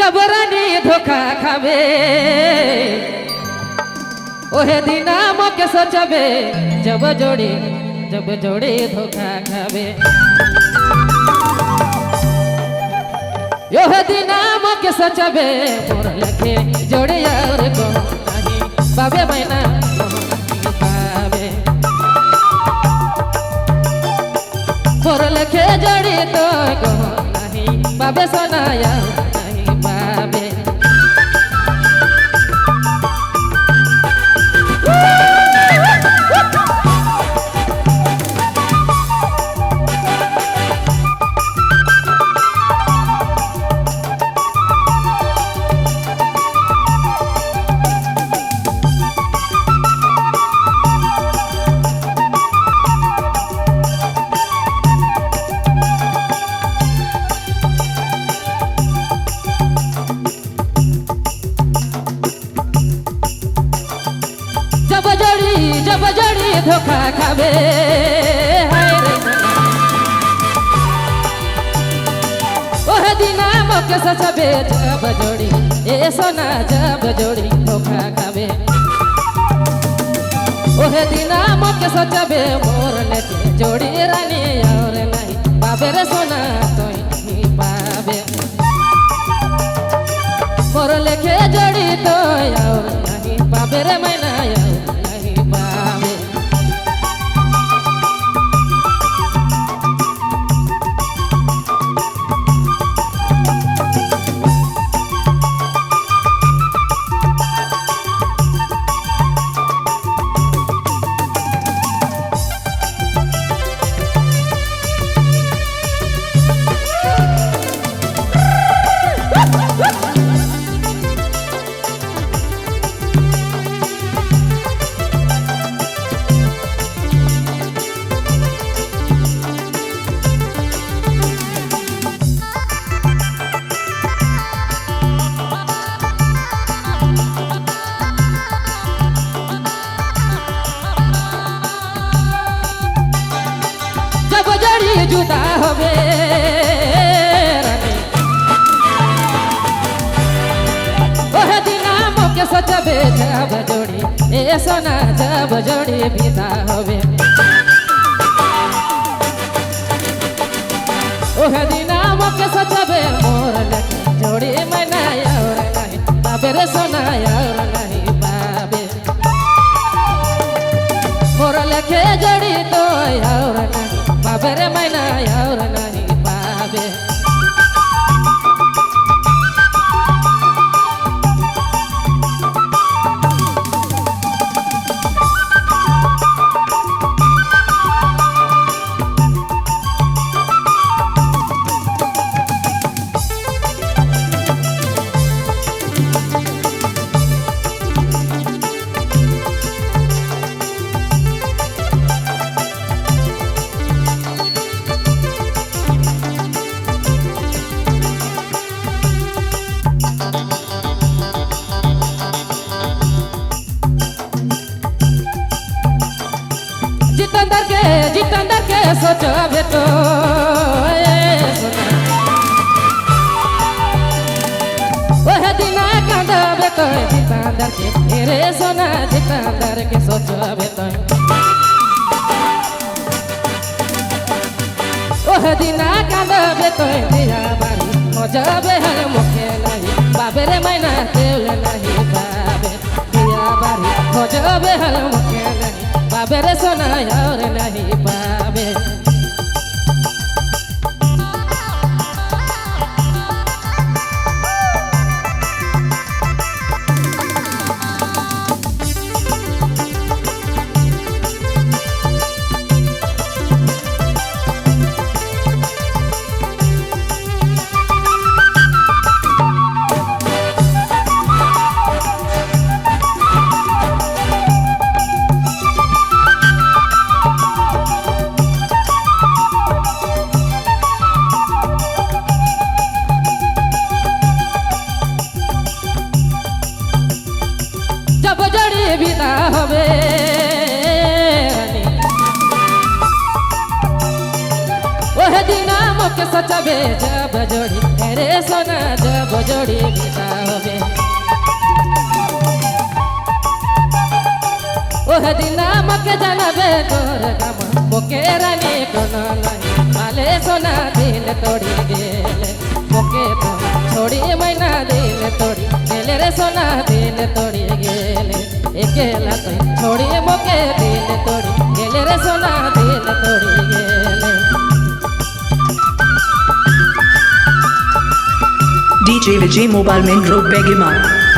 जब रानी धोखा खावे ओहे दिना मोके सोचबे जब जोड़ी धोखा खावे ओहे दिना मोके सोचबे मोर लखे जोड़ी और को नहीं बाबे मैना पावे मोर लखे जोड़ी तो को नहीं बाबे सोनाया नहीं पावे। जब जोड़ी धोखा खावे हाय रे ओहे दिना मोके सोचबे जब जोड़ी ए सोना जब जोड़ी धोखा खावे ओहे दिना मोके सोचबे मोर लेके जोड़ी रानी और नहीं पावे रे सोना तो ही पावे मोर लेके जोड़ी तो और नहीं पावे रे मैना नहीं पावे। जब जोड़ी जुदा होवे रानी ओहे दिना मोके सोचबे जब जोड़ी ए सोना जब जोड़ी विदा होवे ओहे दिना मोके सोचबे मोर लगे जोड़ी मैना और नहीं पावे रे सोना और नहीं पावे मोर लगे जोड़ी तो और नहीं पावे रे मैना और नहीं पावे। जितेंद्र के सोचबे तो ओहे दिना कांदबे तो जितेंद्र के रे सोना जितेंद्र के सोचबे तो ओहे दिना कांदबे तो दिया बारी मजबे हर मुखे नहीं बाबे रे मैना तेल नहीं बाबे दिया बारी मजबे हर मुखे नहीं बाबे रे सोना और नहीं पावे। जब जोड़ी विदा होवे रानी ओहे दिना मोके सोचबे जब जोड़ी रे सोना जब जोड़ी बिता होबे। ओह दिना मके জানাবে তোর গাম মোকে রানী কোন নাই মালে সোনা দিল তোড়ি গেলে মোকে তো छोड़ी मैना दिल तोड़ी गेले रे सोना दिल तोड़ी गेले एकेला तो छोड़ी मोके दिल तोड़ी गेले रे सोना दिल तोड़ी गेले। DJ Vijay Mobile Main Road Begimara.